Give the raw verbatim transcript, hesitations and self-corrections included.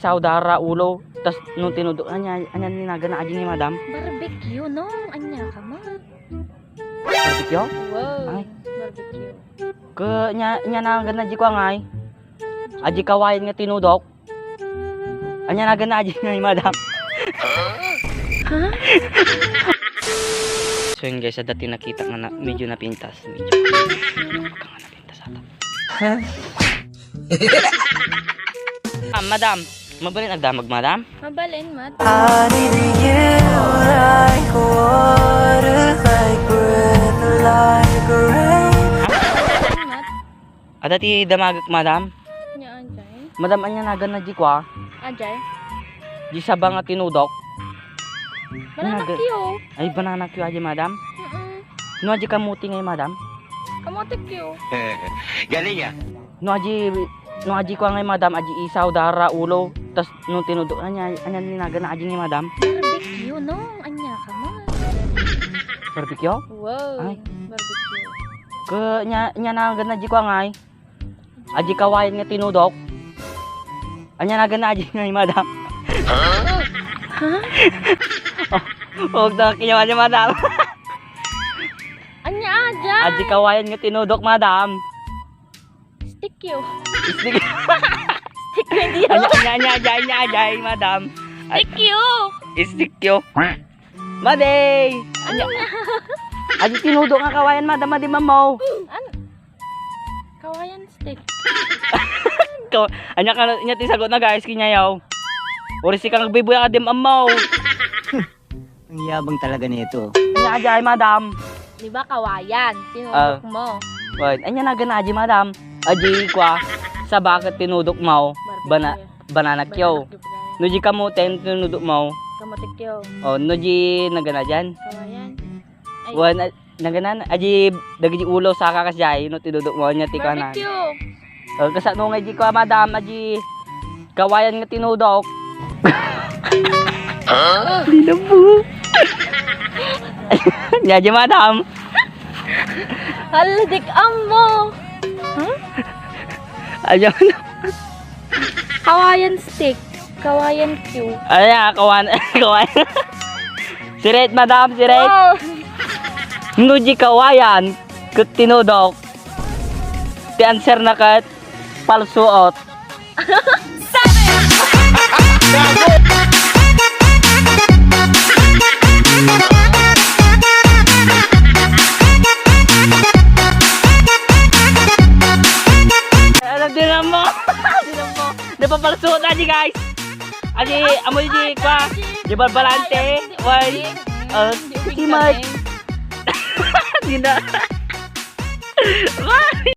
Saudara ulo, tas no tinudok, ania, ania ni naganna aji ngay, madam? Barbecue, no? Ania ka man? Barbecue? Wow, ay. Barbecue. Ke, nia, nia naganna aji kua ngay? Aji kawayan nga tinudok? Ania naganna aji ngay, madam? Ha? So yun guys, adda ti nakita nga na, medyo napintas. Medyo. Baka nga napintas ata. Ah, madam, mabalin agdamag, madam? Mabalin, mad. I need you like water, like breath, like rain. Mabalin, mad. Adda ti damagek, madam? Nia, ajay. Madam, ania naganna aji kua? Ajay. Aji saba nga tinudok? Banana cue. Ay, banana cue aji, madam? Mm-mm. No aji kamote ngay, madam? Kamote cue. Galing, ah. No aji, no aji kua ngay, madam, aji isaw, dara, ulo, tas no tinudok, ania, ania ni naganna aji ngay, madam? Barbecue, no? Ania ka man? Barbecue? Wow. Ay. Barbecue. Ke, nia, nia naganna aji kua ngay? Aji kawayan nga tinudok? Ania naganna aji ngay, madam? Ha? Oh, huwag na kinyawa niya, madam. Ania aja? Aji kawayan nga tinudok, madam. Stick you. Stick. Stick you, hindi. Ania, ania, ania, aja, ania, aja, madam. Stick you. Stick you. Madi! Ania? Aji tinudok nga kawayan, madam, madi mamaw. An-, kawayan stick. Kaw-, ania ka, ania ti sagot na, guys, kinyayaw. Uri si kang bibuya ka di mamaw. Ang yabang talaga nito. Ania aja ay, madam? Di ba kawayan? Tinudok mo. Wen, ania naganna aji, madam? Aji kua, saba ket tinudok mo. Barbecue. Bana-, banana cue. Banana cue. No aji kamote, tinudok mo. Kamote cue. Oh, no aji naganna ajan? Kawayan. Ay. Wen, a-, naganna, aji dagiti ulo, saka kasdiay, no tinudok mo, ania ti kuana. Barbecue. Oh, kasano nga aji kua, madam, aji kawayan nga tinudok? Huh? Di na po. Ania aji, madam? Hala, dik-am mo. Huh? Aji, madam. Kawayan stick. Kawayan cue. Ay, ah, kawan-, kawayan. Sirit, madam, sirit. Wow. No aji kawayan ket tinudok, ti answer na ket palsuot. Alam din mo. Napapalsuot na di, guys. Adi, amo di kua. Di balbalante. Why? Uh, di na.